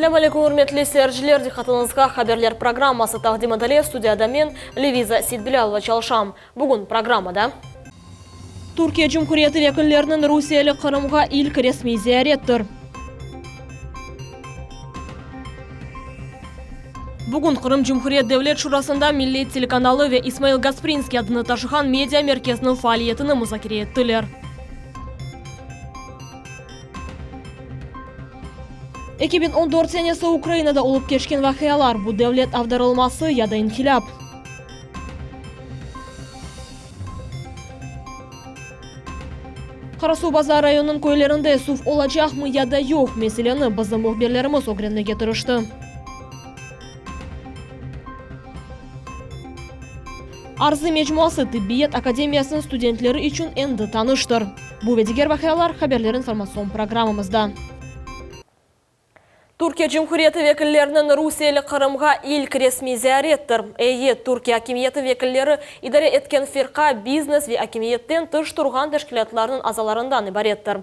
Selâm aleyküm, ürmetli seyirciler! Diqqatıñızğa haberler programması taqdim etile. Studiyada men, Leviza Seytbilâlova çalışam. Bugün programmada. Türkiye Cumhuriyeti vekilleriniñ rusiyeli Qırımğa ilk resmiy ziyarettir. Bugün Qırım Cumhuriyet Devlet Şurasında Millet telekanalı ve İsmail Gasprinskiy adını taşığan media merkeziniñ faaliyetini muzakere ettiler. 2014 senesi Ukrainada olıp keçken vaqialar, bu devlet avdarılması ya da inqilâp? Qarasuvbazar rayonınıñ köylerinde suv olacaqmı ya da yoq, meseleni bizim mühbirlerimiz ögrenmege tırıştı. Arzı mecmuası Tibbiyet akademiyasınıñ studentleri içün endi tanıştır. Bu ve diger vaqialar Haberler informatsion programmamızda. Türkiye Cumhuriyeti vekilleriniñ rusiyeli Qırımğa ilk resmiy ziyarettir. Eyyet, Türkiye akimiyeti vekilleri idare etken firqa, biznes ve akimiyetten tış turğan teşkilâtlarnıñ azalarından ibarettir.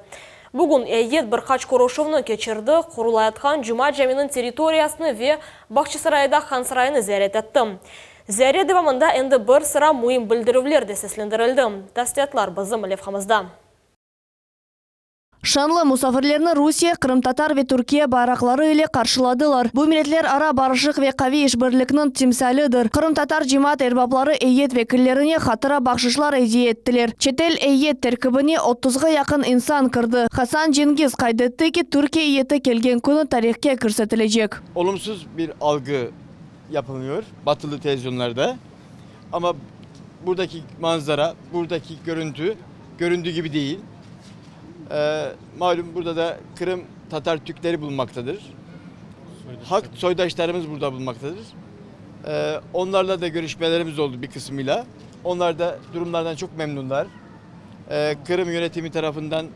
Bugün eyyet bir qaç körüşüvni keçirdi, qurulayatqan Cuma caminiñ territoriyasını ve Bağçasarayda Hansaraynı ziyaret etti. Ziyaret devamında endi bir sıra müim bildirüvler de seslendirildi. Tafsilâtlar bizim levhamızda. Şanlı musafirlerni Rusiye, qırımtatar ve Türkiye bayraqları ile qarşıladılar. Bu milletlerara barışıq ve qaviy işbirlikniñ timsalidir. Qırımtatar cemaat erbapları eyyet vekillerine hatıra bahşışlar ediye ettiler. Çetel eyyet terkibine otuzğa yaqın insan kirdi. Hasan Cengiz qayd etti ki, Türkiye eyyeti kelgen künü tarihke kirsetilecek. Olumsuz bir algı yapılmıyor batılı televizyonlarda. Amma buradaki manzara, buradaki görüntü göründüğü gibi değil. Malum burada da Kırım Tatar Türkleri bulunmaktadır. Hak soydaşlarımız burada bulunmaktadır. Onlarla da görüşmelerimiz oldu bir kısmıyla. Onlar da durumlardan çok memnunlar. Kırım yönetimi tarafından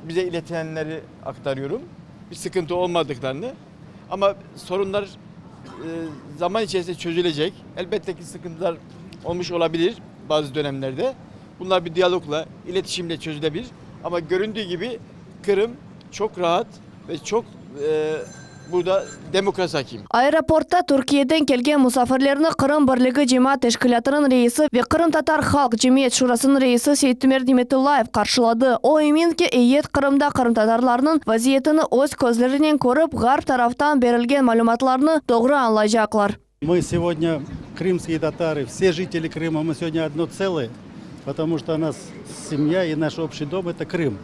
bize iletilenleri aktarıyorum. Bir sıkıntı olmadıklarını. Ama sorunlar zaman içerisinde çözülecek. Elbette ki sıkıntılar olmuş olabilir bazı dönemlerde. Bunlar bir diyalogla, iletişimle çözülebilir. Ama göründüğü gibi Kırım çok rahat ve çok burada demokrasi hakim. Aeroportta Türkiyeden kelgen musafirlerni Qırım Birligi cemaat teşkilâtınıñ reisi ve Qırımtatar halq cemiyet şurasınıñ reisi Seytumer Nimetullayev qarşıladı. O emin ki, eyyet Qırımda qırımtatarlarnıñ vaziyetini öz közlerinen körip, ğarp taraftan berilgen malümatlarnı doğru añlaycaqlar. Mı segodnâ, krımskiye tatarı, vse jiteli Krıma, mı segodnâ odno tseloye, potomu çto nas semya i naş obşiy dom, eto Krım.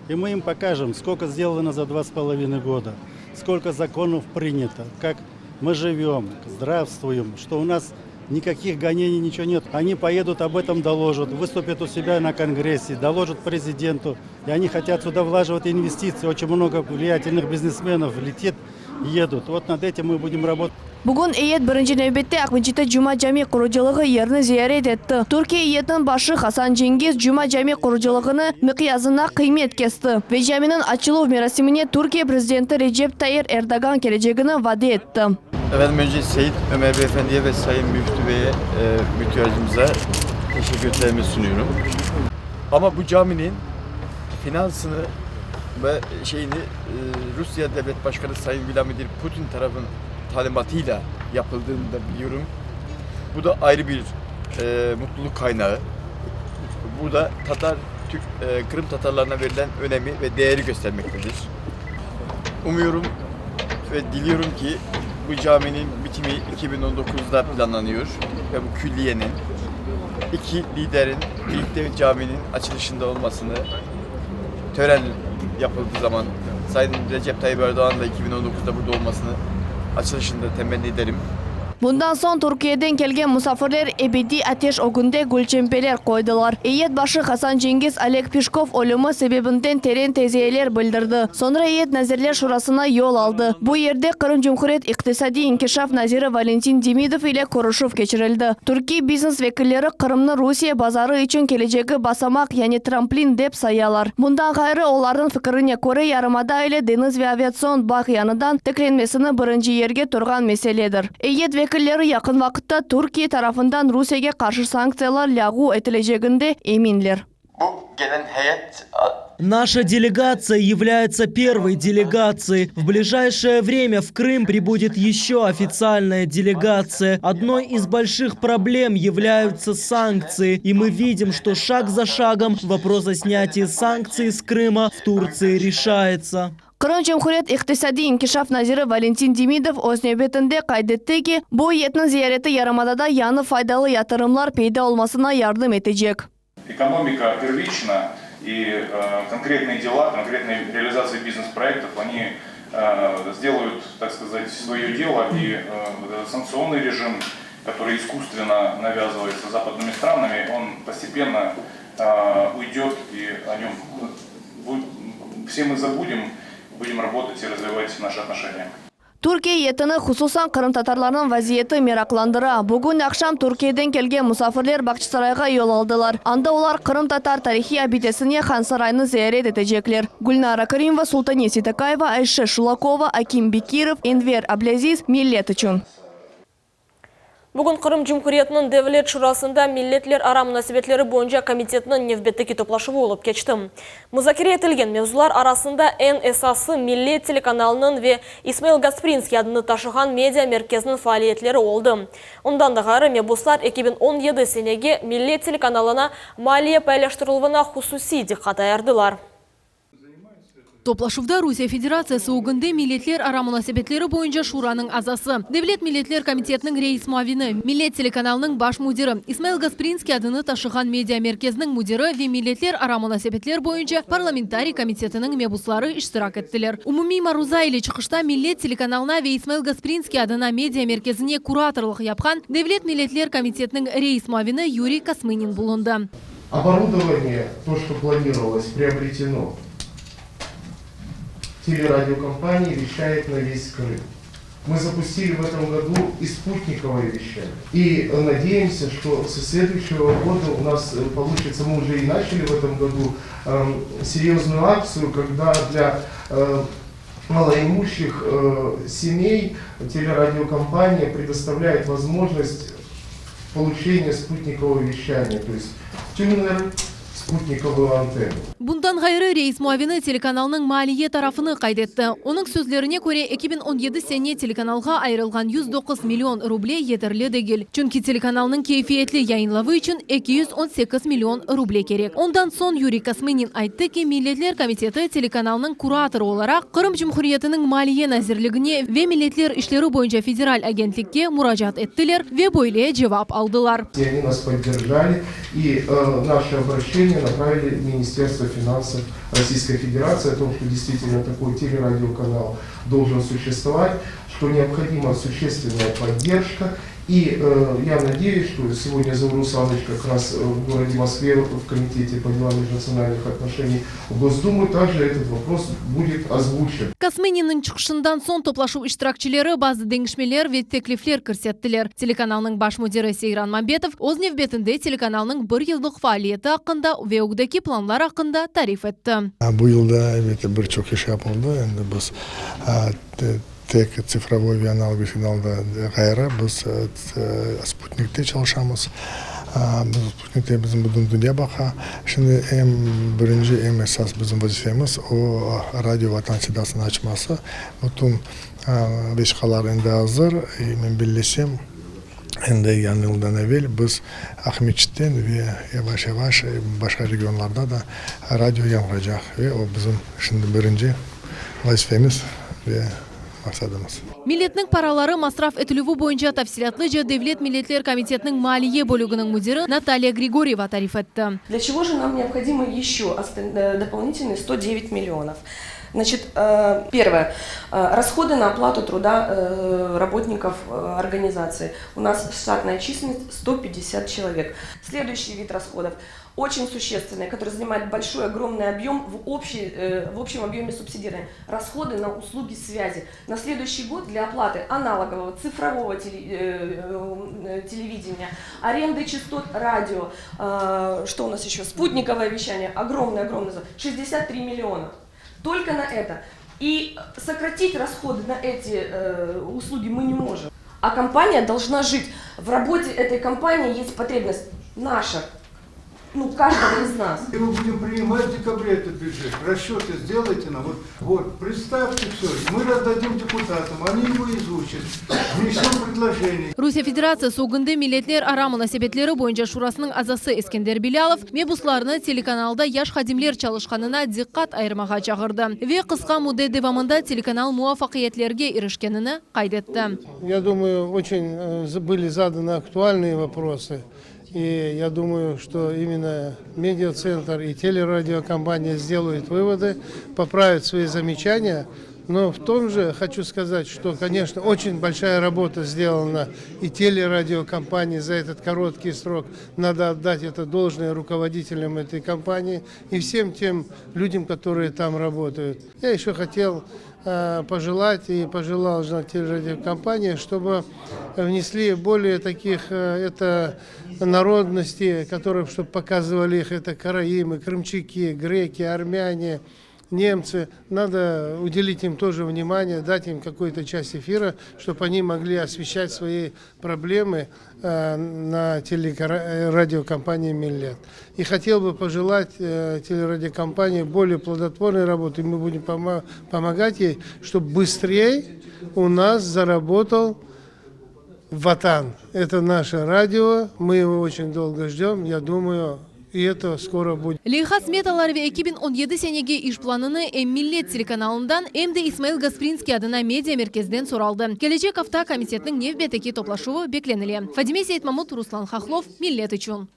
I mı im pokažem, skolko sdelano za dva s polovinıy goda, skolko zakonov prinyato, kak mı živem, zdravstvuem, çto u nas nikakih goneniy, niçego net. Oni poedut ob etom dolojat, vıstupят u sebâ na kongresse, dolojat prezidentu, i oni hotât süda vlajivat investitsii, oçen mnogo vliyatelnyh biznesmenov letit, Yedut. Vot nad etim mı budim rabotat. Bugün eyyet birinci nevbette Aqmescitte Cuma Cami qurucılığı yerini ziyaret etti. Türkiye eyyetiniñ başı Hasan Cengiz Cuma Cami qurucılığını miqyasına qıymet kesti ve caminiñ açıluv merasimine Türkiye prezidenti Recep Tayyip Erdoğan kelecegini vade etti. Efendim, önce Seyit Ömer Beyefendiye ve Sayın Müftü Bey'e, Müftü Hacımıza teşekkürlerimi sunuyorum. Ama bu caminin finansını ve şeyini Rusya Devlet Başkanı Sayın Vladimir Putin tarafın talimatıyla yapıldığını da biliyorum. Bu da ayrı bir e, mutluluk kaynağı. Bu da Tatar, Türk, e, Kırım Tatarlarına verilen önemi ve değeri göstermektedir. Umuyorum ve diliyorum ki bu caminin bitimi 2019'da planlanıyor ve bu külliyenin iki liderin birlikte caminin açılışında olmasını tören yapıldığı zaman Sayın Recep Tayyip Erdoğan da 2019'da burada olmasını açılışında temenni ederim. Bundan soñ Türkiyeden kelgen musafirler ebediy ateş ögünde gülçempeler qoydılar. Eyyet başı Hasan Cengiz Oleg Pişkov ölümi sebebinden teren teziyeler bildirdi. Soñra eyyet Nazirler Şurasına yol aldı. Bu yerde Qırım Cumhuriyet iqtisadiy inkişaf naziri Valentin Demidov ile körüşüv keçirildi. Türkiy biznes vekilleri Qırımnı Rusiye bazarı içün kelecegi basamaq, yani tramplin dep sayalar. Bundan ğayrı, olarnıñ fikirine köre, yarımada ile deñiz ve aviatsion bağ yañıdan tiklenmesini birinci yerge turğan meseledir. Eyyet vekilleri yaqın vaqıtta Türkiye tarafından Rusiyege qarşı sanktsiyalar lâğu etileceginde eminler. Bu gelen heyet. Наша делегация является первой делегацией. В ближайшее время в Крым прибудет еще официальная делегация. Одной из больших проблем являются санкции. И мы видим, что шаг за шагом вопрос о снятии санкций с Крыма в Турции решается. Qırım Cumhuriyet iqtisadiy inkişaf naziri Valentin Demidov öz nevbetinde qayd etti ki, bu eyyetniñ ziyareti yarımadada yañı faydalı yatırımlar peyda olmasına yardım etecek. Экономика первична, и конкретные дела, конкретные реализации бизнес-проектов, они сделают, так сказать, свое дело, и санкционный режим, который искусственно навязывается западными странами, он постепенно уйдет, и о нем все мы забудем, будем работать и развивать наши отношения. Türkiye eyyetini hususan qırımtatarlarnıñ vaziyeti meraqlandıra. Bugün aqşam Türkiyeden kelgen musafirler Bağçasarayğa yol aldılar. Anda olar qırımtatar tarihiy abidesine Hansaraynı ziyaret etecekler. Gülnara Karimova, Sultane Seytakayeva, Ayşe Şulakova, Akim Bekirov, Enver Ablâziz, Millet içün. Bugün Qırım Cumhuriyetiniñ Devlet Şurasında Milletlerara munasebetleri boyunca komitetiniñ nevbetteki toplaşuvı olıp keçti. Muzakere etilgen mevzular arasında eñ esası Millet telekanalınıñ ve İsmail Gasprinskiy adını taşığan media merkeziniñ faaliyetleri oldı. Ondan da ğayrı mebuslar 2017 senege Millet telekanalına maliye paylaştırıluvına hususiy diqqat ayırdılar. Toplaşuvda Rusiye Federatsiyası ögünde Milletlerara munasebetleri boyunca Şuranıñ azası, Devlet milletler komitetiniñ reis muavini, Millet telekanalınıñ baş müdiri, İsmail Gasprinskiy adını taşığan media merkeziniñ müdiri ve Milletlerara munasebetler boyunca parlamentariy komitetiniñ mebusları iştirak ettiler. Umumiy maruza ile çıqışta Millet telekanalına ve İsmail Gasprinskiy adına media merkezine kuratorlıq yapqan Devlet milletler komitetiniñ reis muavini Yuriy Kosmınin bulundı. Оборудование, то, что планировалось, приобретено. Телерадиокомпания вещает на весь Крым. Мы запустили в этом году и спутниковое вещание. И надеемся, что со следующего года у нас получится, мы уже и начали в этом году э, серьезную акцию, когда для э, малоимущих э, семей телерадиокомпания предоставляет возможность получения спутникового вещания, то есть тюнер, спутниковую антенну. Bundan ğayrı reis muavini telekanalnıñ maliye tarafını qayd etti. Onıñ sözlerine köre 2017 sene telekanalğa ayırılğan 109 million ruble yeterli degil. Çünki telekanalnıñ keyfiyetli yayınlavı içün 218 million ruble kerek. Ondan soñ Yuriy Kosmınin ayttı ki, Milletler komiteti telekanalnıñ kuratorı olaraq Qırım Cumhuriyetiniñ Maliye nazirligine ve Milletler işleri boyunca federal agentlikke muracaat ettiler ve böyle cevap aldılar. И они нас поддержали и э, наше обращение направили в Министерство финансов Российской Федерации о том, что действительно такой телерадиоканал должен существовать, что необходима существенная поддержка. И э, я надеюсь, что сегодня Заур Русланович как раз в городе Москве в Комитете по делам межнациональных отношений в Госдуму также этот вопрос будет озвучен. Kosmıninniñ çıqışından soñ toplaşuv iştirakçileri bazı deñişmeler ve teklifler kirsettiler. Telekanalnıñ baş müdiri Seyran Mambetov öz nevbetinde telekanalnıñ bir yıllıq faaliyeti aqqında ve ögdeki planlar aqqında tarif etti. Bu yılda elbette bir çoq iş yapıldı. Endi biz tek tsifrovoy ve analogovıy signalda ğayrı biz sputnikte çalışamız. Biz sputnikte bizim bütün dünya baqa. Şimdi eñ birinci, eñ esas bizim vazifemiz o Radio Vatan sedasını açması. Bütün vesiqalar endi azır. Men bellesem, endi yañı yıldan evel biz Aqmescitten ve yavaş-yavaş başqa regionlarda da radio yañğıracaq. Ve o bizim şimdi birinci vazifemiz ve maqsadımız. Milletniñ paraları masraf etilüvi boyunca tafsilâtlıca Devlet milletler komitetiniñ maliye bölüginiñ müdiri Natalya Grigoryeva tarif etti. Для чего же нам необходимо еще дополнительные 109 миллионов? Значит, первое. Расходы на оплату труда работников организации. У нас штатная численность 150 человек. Следующий вид расходов, очень существенный, который занимает большой, огромный объем в, общей, в общем объеме субсидирования. Расходы на услуги связи. На следующий год для оплаты аналогового, цифрового телевидения, аренды частот радио, что у нас еще, спутниковое вещание, огромное-огромное, 63 миллиона. Только на это. И сократить расходы на эти э, услуги мы не можем. А компания должна жить. В работе этой компании есть потребность наша. ну, каждого из нас. И мы будем принимать в декабре этот бюджет. Расчеты сделайте нам. Вот, вот, представьте все. Мы раздадим депутатам, они его изучат. Внесем предложение. Rusiye Federatsiyası ögünde Milletlerara munasebetleri boyunca şurasınıñ azası Eskender Bilâlov mebuslarnı telekanalda yaş hadimler çalışqanına diqqat ayırmağa çağırdı ve qısqa müddet devamında telekanal muvafaqiyetlerge irişkenini qayd etti. Я думаю, очень были заданы актуальные вопросы. И я думаю, что именно медиацентр и телерадиокомпания сделают выводы, поправят свои замечания. Но в том же хочу сказать, что, конечно, очень большая работа сделана и телерадиокомпании за этот короткий срок. Надо отдать это должное руководителям этой компании и всем тем людям, которые там работают. Я еще хотел э, пожелать и пожелал телерадиокомпании, чтобы внесли более таких э, это народности, которые, чтобы показывали их, это караимы, крымчаки, греки, армяне, немцы. Надо уделить им тоже внимание, дать им какую-то часть эфира, чтобы они могли освещать свои проблемы э, на телерадиокомпании «Миллет». И хотел бы пожелать э, телерадиокомпании более плодотворной работы. Мы будем помогать ей, чтобы быстрее у нас заработал Ватан. Это наше радио, мы его очень долго ждем. Я думаю, и это скоро будет. Leyha smetaları ve 2017 senege iş planını em Millet telekanalından, em de İsmail Gasprinskiy adına media merkezden soraldı. Kelecek afta komitetniñ nevbetteki toplaşuvı beklenile. Fadime Seytmamut, Ruslan Hahlov, Millet içün.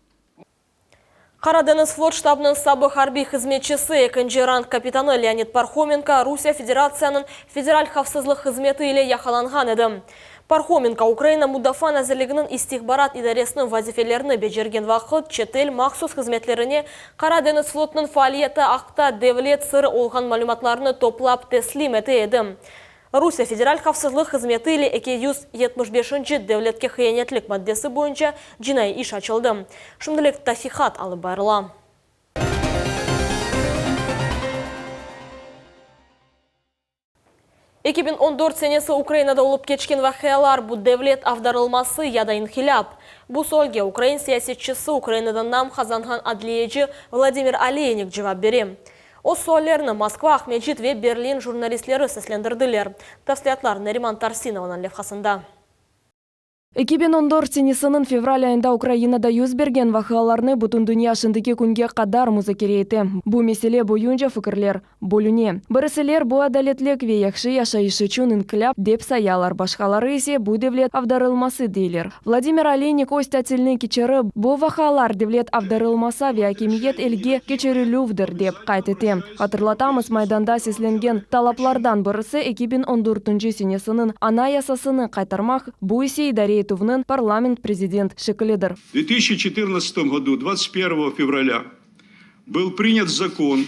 Qaradeñiz flot ştabınıñ sabıq arbiy hızmetçisi ekinci rang kapitanı Leonid Parhomenko Rusiye Federatsiyanıñ Federal havfsızlıq hızmeti ile yaqalanğan edi. Parhomenko Ukraina Mudafaa nazirliginiñ istihbarat idaresiniñ vazifelerini becergen vaqıt çetel mahsus hızmetlerine Qaradeñiz flotunıñ faaliyeti aqta devlet sırı olğan malümatlarnı toplap teslim ete edi. Rusiye Federal havfsızlıq hızmeti ile 275-nci devletke hıyanetlik maddesi boyunca cinaiy iş açıldı. Şimdilik tahqiqat alıp barıla. 2014 senesi Ukrainada olıp keçken vaqialar bu devlet avdarılması ya da inqilâp. Bu sualge ukrain siyasetçisi Ukrainada nam qazanğan adliyeci Vladimir Oleynik cevap bere. O suallerni Moskva, Aqmescit ve Berlin jurnalistleri seslendirdiler. Tafsilâtlar Nariman Tarsinovanıñ levhasında. 2014 senesiniñ fevral ayında Ukrainada yüz bergen vaqialarnı bütün dünya şimdiki künge qadar muzakere ete. Bu mesele boyunca fikirler bölüne. Birisiler bu adaletlik ve yahşı yaşayış içün inqilâp dep sayalar, başqaları ise bu devlet avdarılması deyler. Vladimir Oleynik öz tatilini keçirip, bu vaqialar devlet avdarılması ve akimiyet elge keçirilüvdir dep qayd ete. Hatırlatamız, Maydanda seslengen talaplardan birisi 2014-nci senesiniñ Anayasasını qaytarmaq, bu ise idare etüvniñ parlament-prezident şekilidir. В 2014 году, 21 февраля, был принят закон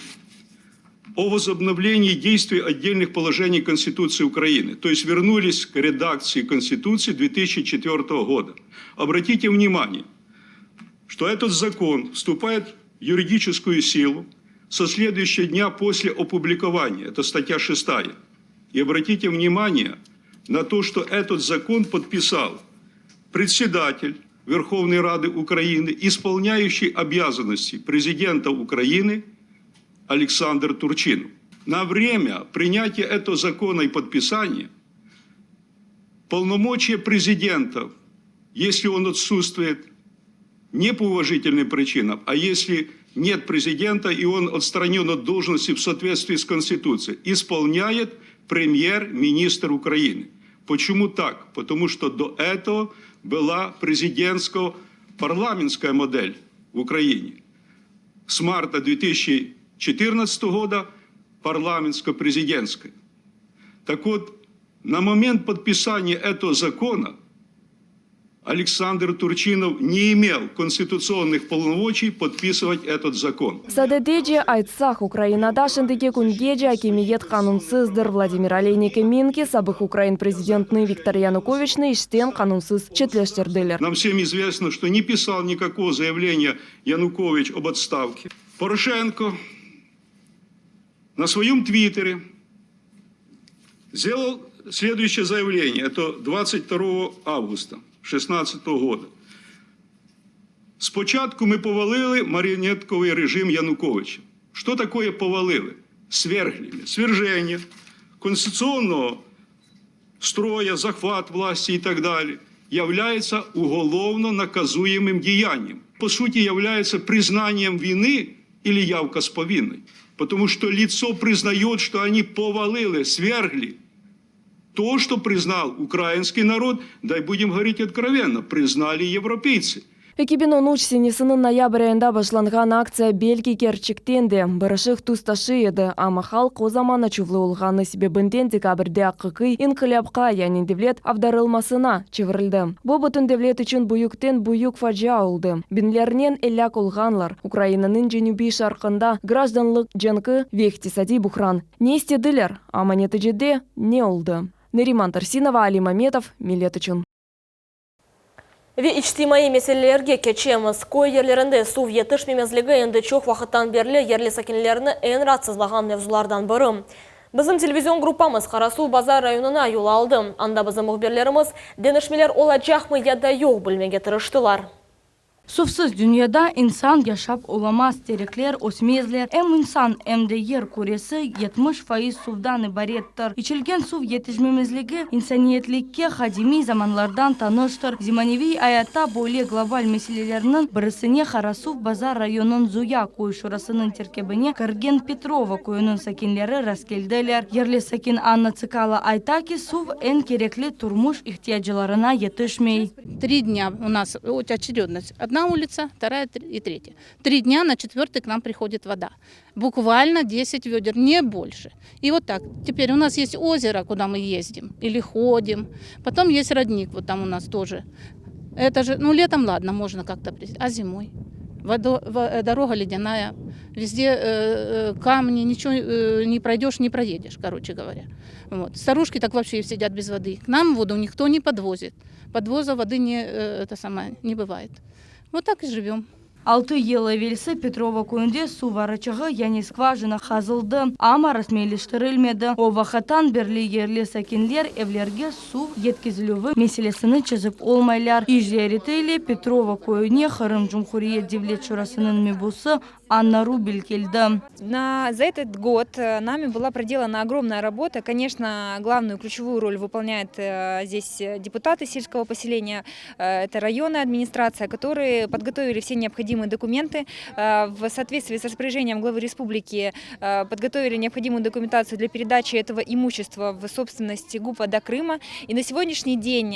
о возобновлении действий отдельных положений Конституции Украины. То есть вернулись к редакции Конституции 2004 года. Обратите внимание, что этот закон вступает в юридическую силу со следующего дня после опубликования. Это статья 6. И обратите внимание на то, что этот закон подписал председатель Верховной Рады Украины, исполняющий обязанности президента Украины Александр Турчинов. На время принятия этого закона и подписания полномочия президента, если он отсутствует не по уважительным причинам, а если нет президента и он отстранен от должности в соответствии с Конституцией, исполняет премьер-министр Украины. Почему так? Потому что до этого была президентско-парламентская модель в Украине. С марта 2014 года парламентско-президентская. Так вот, на момент подписания этого закона Александр Турчинов не имел конституционных полномочий подписывать этот закон. Sadedece aytsaq, Ukrainada şimdiki küngece akimiyet qanunsızdır. Vladimir Oleynik emin ki, sabıq ukrain prezidentini Viktor Yanukoviçni işten qanunsız çetleştirdiler. Нам всем известно, что не писал никакого заявления Янукович об отставке. Порошенко на своем твиттере сделал следующее заявление. Это 22 августа 2016 года. Спочатку ми повалили маріонетковий режим Януковича. Що таке повалили? Свергли. Свержение конституционного строя, захват власти и так далее является уголовно наказуемым деянием. По сути, является признанием вины или явка с повинной. Потому что лицо признает, что они повалили, свергли то, что признал украинский народ, да и будем говорить откровенно, признали европейцы. 2013 senesiniñ noyabr ayında başlanğan aktsiya belki kerçekten de bir ışıq tüs taşıy edi, amma halq o zaman açuvlı olğanı sebebinden dekabrde aqiqiy inqilâpqa, yani devlet avdarılmasına çevirildi. Bu bütün devlet içün büyükten büyük facia oldı. Biñlernen elâk olğanlar, Ukrainanıñ cenübiy-şarqında grajdanlıq cenki ve iqtisadiy buhran. Ne istediler, amma neticede ne oldı? Neriman Tarsinova, Alim Ametov, Millet içün. Ve içtimaiy meselelerge keçemiz. Köy yerlerinde suv yetişmemezligi endi çoq vaqıttan berli yerli sakinlerni eñ raatsızlağan mevzulardan biri. Bizim televizion gruppamız Qarasuvbazar rayonına yol aldı. Anda bizim mühbirlerimiz deñişmeler olacaqmı ya da yoq bilmege tırıştılar. Suvsız dünyada insan yaşap olamaz, terekler ösmezler. Em insan, em de yer küresi 70% suvdan ibarettir. İçilgen suv yetişmemezligi insaniyetlikke qadimiy zamanlardan tanıştır. Zemaneviy ayatta böyle global meselelerniñ birisine Qarasuvbazar rayonınıñ Zuya köy şurasınıñ terkibine kirgen Petrovo köyüniñ sakinleri rastkeldiler. Yerli sakin Anna Tsikala ayta ki, suv eñ kerekli turmuş ihtiyaclarına yetişmey. Три дня у нас очередность. Одна улица, вторая и третья. Три дня на четвертый к нам приходит вода. Буквально 10 ведер, не больше. И вот так. Теперь у нас есть озеро, куда мы ездим или ходим. Потом есть родник, вот там у нас тоже. Это же, ну летом ладно, можно как-то прийти, а зимой? Водо, дорога ледяная, везде э, э, камни, ничего э, не пройдешь, не проедешь, короче говоря. Вот. Старушки так вообще сидят без воды. К нам воду никто не подвозит. Подвоза воды не, э, это самое, не бывает. Вот так и живем. Altı yıl evelsi Petrovo köyünde suv araçığı, yani skvajina qazıldı, amma resmiyleştirilmedi. O vaqıttan berli yerli sakinler evlerge suv yetkizilüvi meselesini çezip olmaylar. İş ziyareti ile Petrovo köyüne Qırım Cumhuriyet Devlet Şurasınıñ mebusı Anna Rubel keldi. На, за этот год э, нами была проделана огромная работа. Конечно, главную ключевую роль выполняют э, здесь депутаты сельского поселения, э, это районная администрация, которые подготовили все необходимые документы. В соответствии с распоряжением главы республики подготовили необходимую документацию для передачи этого имущества в собственность ГУП «Вода Крыма». И на сегодняшний день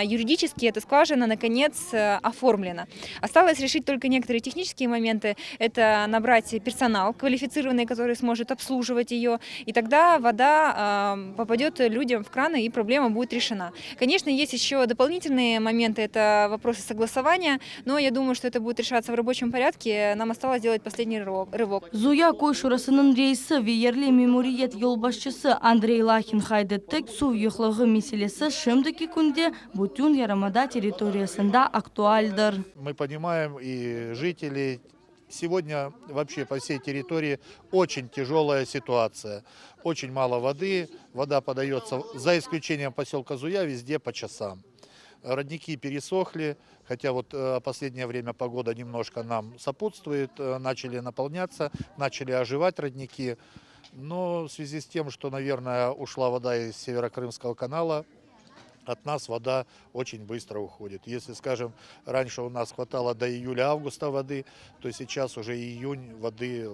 юридически эта скважина наконец оформлена. Осталось решить только некоторые технические моменты. Это набрать персонал квалифицированный, который сможет обслуживать ее, и тогда вода попадет людям в краны, и проблема будет решена. Конечно, есть еще дополнительные моменты, это вопросы согласования, но я думаю, что это будет решаться в рабочем порядке. Нам осталось сделать последний рывок. Zuya köy şurasınıñ reisi ve yerli memuriyet yolbaşçısı Andrey Lahin qayd etti, suv yoqluğı meselesi şimdiki künde bütün yarımada territoriyasında aktualdir. Мы понимаем и жители Сегодня вообще по всей территории очень тяжелая ситуация. Очень мало воды, вода подается, за исключением поселка Зуя, везде по часам. Родники пересохли, хотя вот э, последнее время погода немножко нам сопутствует, э, начали наполняться, начали оживать родники. Но в связи с тем, что, наверное, ушла вода из Северокрымского канала, от нас вода очень быстро уходит. Если, скажем, раньше у нас хватало до июля-августа воды, то сейчас уже июнь воды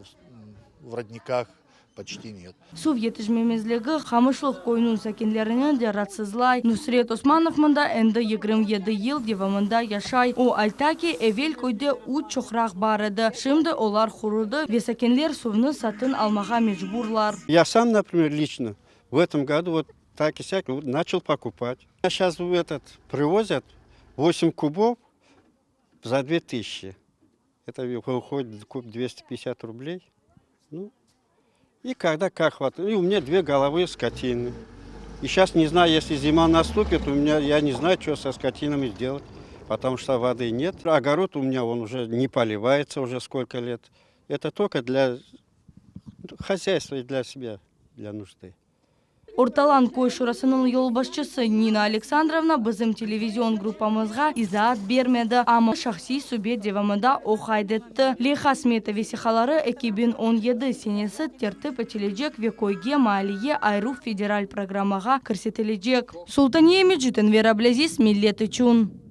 в родниках почти нет. Suv yetişmemezligi Qamışlıq köyüniñ sakinlerini de raatsızlay. Nusret Osmanov mında endi 27 yıl devamında yaşay. O ayta ki, evel köyde üç çoqraq bar edi. Şimdi olar qurudı ve sakinler suvnı satın almağa mecburlar. Я сам, например, лично в этом году вот так и сяк вот начал покупать. А сейчас этот привозят 8 кубов за 2000. Это выходит куб 250 рублей. Ну, и когда как хватает. И у меня две головы скотины. И сейчас не знаю, если зима наступит, у меня я не знаю, что со скотинами сделать, потому что воды нет. Огород у меня он уже не поливается уже сколько лет. Это только для хозяйства и для себя, для нужды. Ortalan köy şurasınıñ yolbaşçısı Nina Aleksandrovna bizim televizion gruppamızğa izaat bermedi, amma şahsiy subet devamında o qayd etti, leyha smeta vesiqaları 2017 senesi tertip etilecek ve köyge maliye ayıruv federal programmağa kirsetilecek. Sultaniye Mecit, Enver Ablâziz, Millet içün.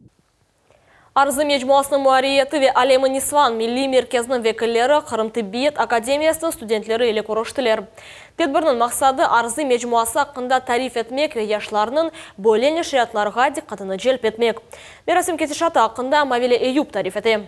Arzı mecmuasınıñ muarririyeti ve Alem-i Nisvan milliy merkeziniñ vekilleri Qırım tibbiyet akademiyasınıñ studentleri ile körüştiler. Tedbirniñ maqsadı, Arzı mecmuası aqqında tarif etmek ve yaşlarnıñ böyle neşriyatlarğa diqqatını celp etmek. Merasim ketişatı aqqında Mavile Eyup tarif ete.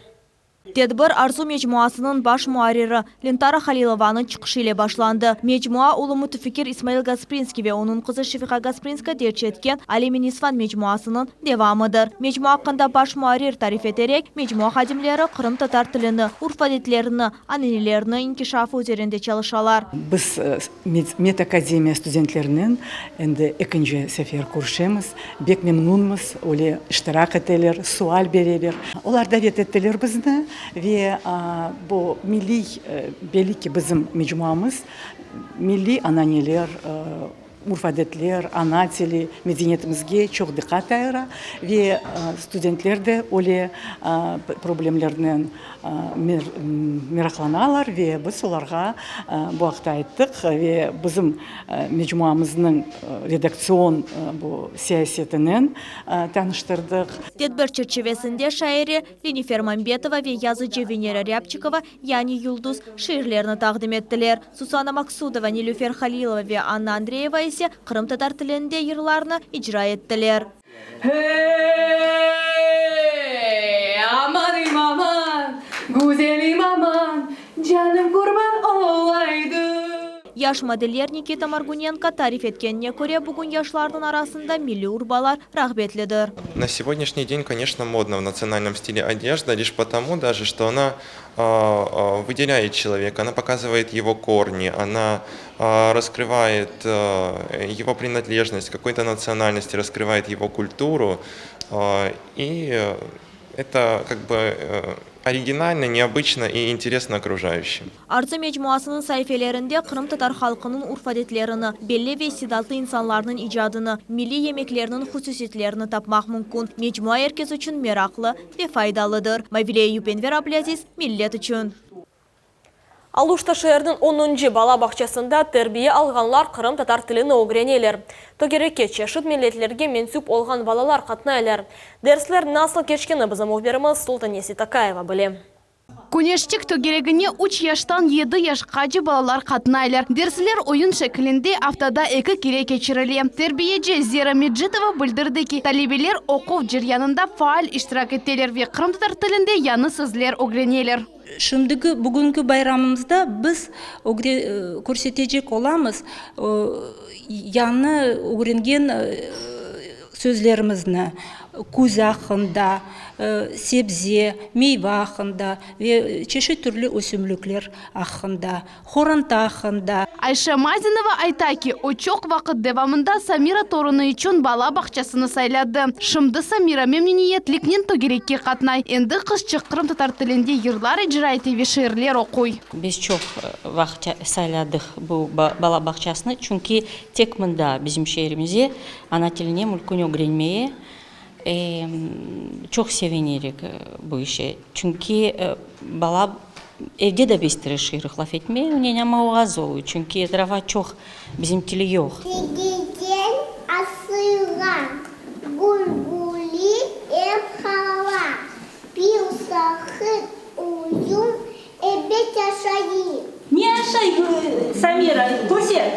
Tedbir Arzu mecmuasınıñ baş muarriri Lentara Halilovanıñ çıqışı ile başlandı. Mecmua ulu mütefikir İsmail Gasprinskiy ve onıñ qızı Şefiqa Gasprinskaya derc etken Alem-i Nisvan mecmuasınıñ devamıdır. Mecmua aqqında baş muarrir tarif eterek, mecmua hadimleri qırımtatar tilini, urf-adetlerini, ananelerini inkişafı üzerinde çalışalar. Biz Medakademiya studentlerinen endi ekinci sefer körüşemiz. Bek memnunmız, öyle iştirak eteler, sual bereler. Olar davet ettiler bizni ve bu milliy, belli ki, bizim mecmuamız milliy ananeler, Urf-adetler, ana tili, medeniyetimizge çoq diqqat ayıra ve studentler de öyle problemlernen meraqlanalar ve biz olarğa bu aqta ayttıq ve bizim mecmuamıznıñ redaktsion bu siyasetinen tanıştırdıq. Tedbir çerçivesinde şaire Lenifer Mambetova ve yazıcı Venera Râbçikova Yani Yulduz şiirlerini taqdim ettiler. Susanna Maksudova, Nilüfer Halilova ve Anna Andreyeva ise qırımtatar tilinde yırlarnı icra ettiler. Hey, amanım aman, güzelim aman, canım qurban olaydım. Yaş modelyer Nikita Morgunenko tarif etkenine köre, bugün yaşlarnıñ arasında milliy urbalar rağbetlidir. На сегодняшний день, конечно, модно в национальном стиле одежда, лишь потому даже, что она выделяет человека, она показывает его корни, она раскрывает его принадлежность к какой-то национальности, раскрывает его культуру. И это как бы оригинально, необычно и интересно окружающим. Arzı mecmuasınıñ saifelerinde qırımtatar halqınıñ urf-adetlerini, belli ve istidatlı insanlarnıñ icadını, milliy yemeklerniñ hususiyetlerini tapmaq mümkün. Mecmua er kes içün meraqlı ve faydalıdır. Mavile Eyüp Enver Ablâziz, Millet içün. Aluşta şeeriniñ onuncı bala bağçasında terbiye alğanlar qırımtatar tilini ögreneler. Tögerekke çeşit milletlerge mensüp olğan balalar qatnaylar. Dersler nasıl keçkeni bizim mühbirimiz Sultaniye Seytakayeva bile. Küneşçik tögeregine üç yaştan yedi yaşqace balalar qatnaylar. Dersler oyun şeklinde aftada eki kere keçirile. Terbiyeci Zera Mecitova bildirdi ki, talebeler oquv ceryanında faal iştirak eteler ve qırımtatar tilinde yañı sözler ögreneler. Şimdiki, bugünki bayramımızda biz körsetecek olamız yañı ögrengen sözlerimizni, küz aqqında, sebze, meyva aqqında ve çeşit türlü ösümlikler aqqında, qoranta aqqında. Ayşe Mazinova ayta ki, o çoq vaqıt devamında Samira torunı içün bala bağçasını sayladı. Şimdi Samira memnüniyetliknen tögerekke qatnay. Endi qızçıq qırımtatar tilinde yırlar icra ete ve şiirler oquy. Biz çoq vaqıt sayladıq bu bala bağçasını, çünki tek mında, bizim şeerimize, ana tiline mülkün ögrenmeye çoq sevinerik bu işe. Çünki bala evde de biz tırışırıq laf etmeye onen, amma o az oluy, çünki etrafa çoq bizim tili yoq. Tigiden asılğan gül-güli ev hala, Bir sahil uyum Ebet aşayım. Ne aşay Samira? Köser.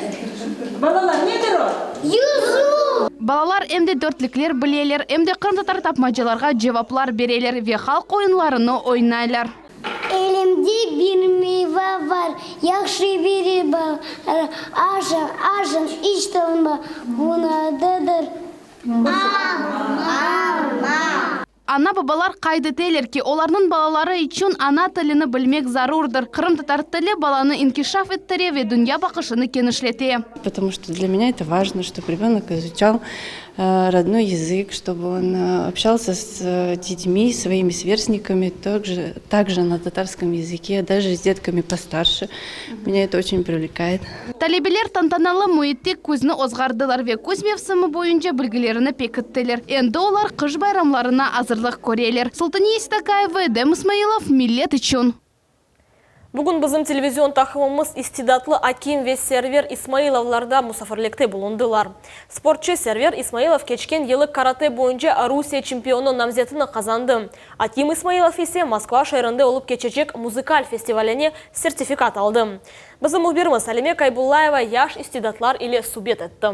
Balalar, nedir o? Yüzüm! Balalar em de dörtlikler bileler, em de qırımtatar tapmacalarğa cevaplar bereler ve halq oyunlarını oynaylar. Elimde bir meyva bar, yahşı biri bar, aşañ, aşañ, iç tolma, bunıñ adıdır alma. Ana-babalar qayd eteler ki, olarnıñ balaları içün ana tilini bilmek zarurdır. Qırımtatar tili balanı inkişaf ettire ve dünya baqışını kenişlete. Потому что для меня это важно, чтоб ребенок изучал. родной язык, чтобы он общался с детьми, своими сверстниками, также, также на татарском языке, даже с детками постарше. Меня это очень привлекает. Talebeler tantanalı müitte küzni ozğardılar ve küz mevsimi boyunca bilgilerini pekittiler. Endi olar qış bayramlarına azırlıq köreler. Sultaniye Seytakayeva, Edem İsmailov, Millet içün. Bugün bizim televizion taqımımız istidatlı Akim ve Server İsmailovlarda musafirlikte bulundılar. Sportçı Server İsmailov keçken yılı karate boyunca Rusiye çempionı namzetini qazandı. Akim İsmailov ise Moskva şeerinde olıp keçecek muzıkal festivaline sertifikat aldı. Bizim mühbirimiz Alime Kaybullayeva yaş istidatlar ile subet etti.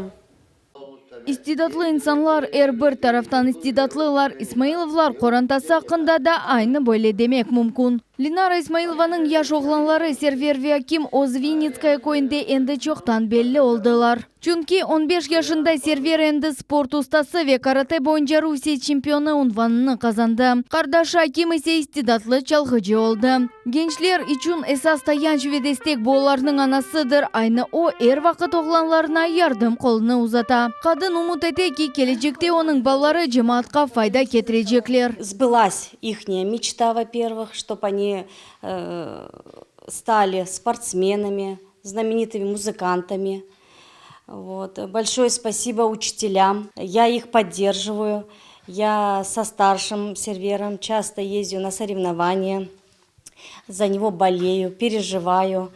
İstidatlı insanlar er bir taraftan istidatlılar. İsmailovlar qorantası aqqında da aynı böyle demek mümkün. Lenara İsmailovanıñ yaş oğlanları Server ve Akim öz Vinnitskoye köyünde endi çoqtan belli oldılar. Çünki on beş yaşında Server endi sport ustası ve karate boyunca Rusiye çempionı unvanını qazandı. Qardaşı Akim ise istidatlı çalğıcı oldı. Gençler içün esas tayanç ve destek bu olarnıñ anasıdır. Aynı o, er vaqıt oğlanlarına yardım qolunı uzata. Qadın ümüt ete ki, kelecekte onıñ balaları cemaatqa fayda ketirecekler. Sbılas ihnyaya meçta, vo-pervıh, ştob oni stali sportsmenami, znamenitimi muzıkantami. Vot. Bolşoye spasibo uçitelâm, ya ih podderjivayu, ya so starşim Serverom çasto ezdyu na sorevnovaniya, za nego boleyu, perejivayu.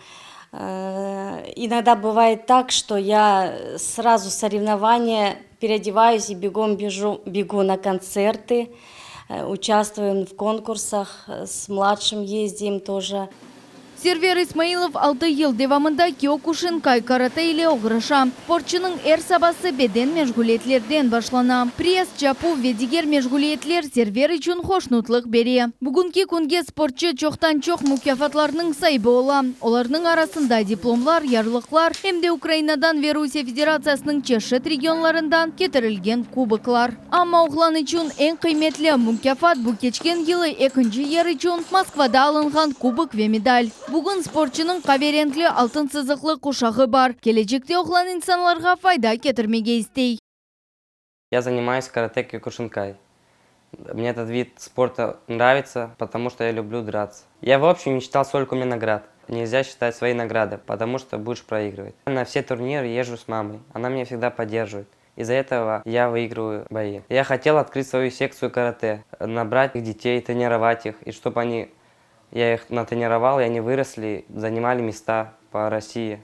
Inogda bıvayet tak, çto ya srazu s sorevnovaniya pereodevayus i begom bejу, begu na kontsertı, uçastvuyem v konkursah, s mladşim ezdim toje. Server İsmailov altı yıl devamında kiokuşinkay karate ile oğraşa. Sportçunıñ er sabası beden meşğuliyetlerden başlana. Press, çapuv ve diger meşğuliyetler Server içün hoşnutlıq bere. Bugünki künge sportçu çoqtan-çoq mukâfatlarnıñ saibi ola. Olarnıñ arasında diplomlar, yarlıqlar, em de Ukrainadan ve Rusiye Federatsiyasınıñ çeşit regionlarından ketirilgen kuboklar. Amma oğlan içün eñ qıymetli mukâfat bu keçken yılı ekinci yer içün Moskvada alınğan kubok ve medal. Bugün sportçunıñ qaverenkli altın sızıqlı quşağı bar. Kelecekte oğlan insanlarğa fayda ketirmege istey. Я занимаюсь карате киокушинкай. Мне этот вид спорта нравится, потому что я люблю драться. Я в общем не считал, сколько у меня наград. Нельзя считать свои награды, потому что будешь проигрывать. На все турниры езжу с мамой. Она меня всегда поддерживает. Из-за этого я выигрываю бои. Я хотел открыть свою секцию карате, набрать их детей, тренировать их, и чтобы они, я их натренировал, и они выросли, занимали места по России.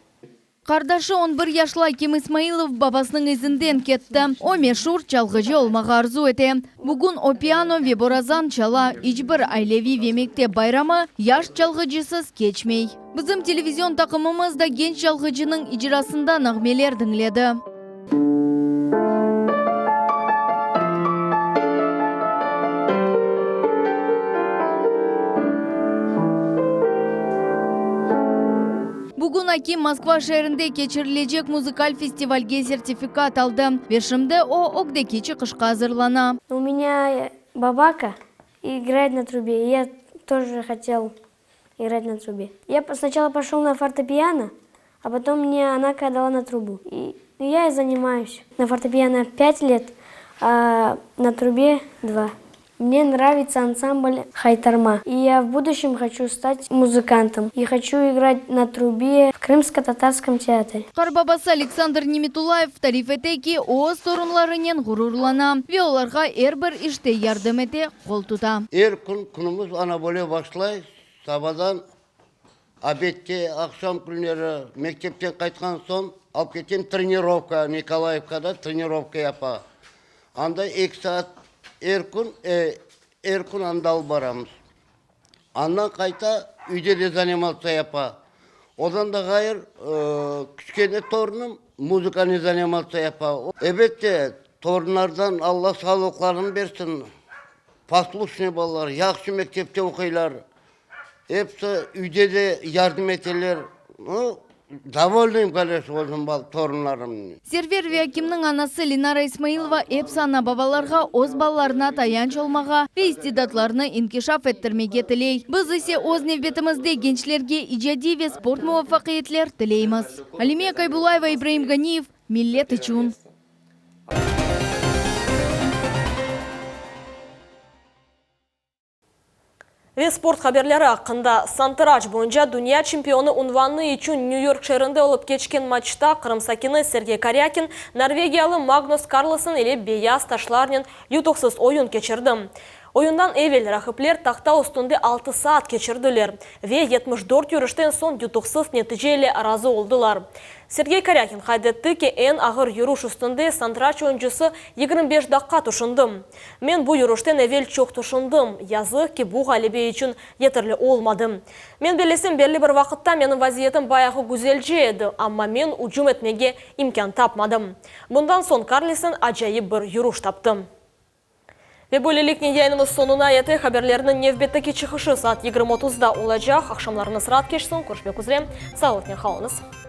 Qardaşı on bir yaşlı Akim İsmailov babasınıñ izinden ketti. O, meşur çalğıcı olmağa arzu ete. Bugün o piano ve borazan çala. İç bir aileviy ve mektep bayramı yaş çalğıcısız keçmey. Bizim televizion taqımımız da genç çalğıcınıñ icrasında nağmeler diñledi. Bugün Akim Moskva şeerinde keçirilecek muzıkal festivalge sertifikat aldı ve şimdi o, ögdeki çıqışqa azırlana. U menya babaka igrayet na trube, i ya тоже hotel igrayt na trube. Ya snaçala poşol na fortepiano, a potom mne anaka dala na trubu. I ya i zanimayus. Na fortepiano pyat let, a na trube dva. Mne nravitsya ansambl Haytarma. I ya v buduşem hoçu stat muzıkantom. I hoçu igrat na trube v Krımsko-tatarskom teatre. Qarbabası Aleksandr Nimetullayev tarif ete ki, o öz torunlarınen ğururlana ve olarğa er bir işte yardım ete, qol tuta. Er kün künümiz ana böyle başlay, sabadan obedke, aqşam künleri mektepten qaytqan soñ alıp ketem trenirovka, Nikolayevkada trenirovka yapa. Anda eki saat er kün, er kün anda alıp baramız. Andan qayta, üyde de zanematsa yapa. Odan da ğayır, kiçkene torunım muzıkanen zanematsa yapa. Ebette, torunlardan Alla sağlıqlarını bersin, poslushnıy balalar, yahşı mektepte oquylar, episi üyde de yardım eteler. Dovolnıym, koneçno, özüm torunlarımnen. Server ve Akimniñ anası Lenara İsmailova episi ana-babalarğa öz balalarına tayanç olmağa ve istidatlarını inkişaf ettirmege tiley. Biz ise öz nevbetimizde gençlerge icadiy ve sport muvafaqiyetler tileymiz. Alime Kaybullayeva, İbraim Ganiyev, Millet içün. Ve sport haberleri aqqında. Santıraç boyunca dünya çempionı unvanı içün Nyu-York şeerinde olıp keçken matçta Qırım sakini Sergey Karyakin norvegiyalı Magnus Karlsen ile beyaz taşlarnen yutuqsız oyun keçirdi. Oyundan evel raqipler tahta üstünde altı saat keçirdiler ve 74 yürüşten soñ yutuqsız netice ile razı oldılar. Sergey Karyakin qayd etti ki, eñ ağır yürüş üstünde santıraç oyuncısı 25 daqqa tüşündi. Men bu yürüşten evel çoq tüşündim. Yazıq ki, bu ğalebe içün yeterli olmadı. Men bellesem, belli bir vaqıtta menim vaziyetim bayağı güzelce edi, amma men ücüm etmege imkân tapmadım. Bundan soñ Karlsen acayip bir yürüş taptı. Ve böyleliknen yayınımız soñuna yete. Haberlerniñ nevbetteki çıqışı saat 20:30da olacaq. Aqşamlarıñız raat keçsin. Körüşmek üzre. Sağlıqnen qalıñız.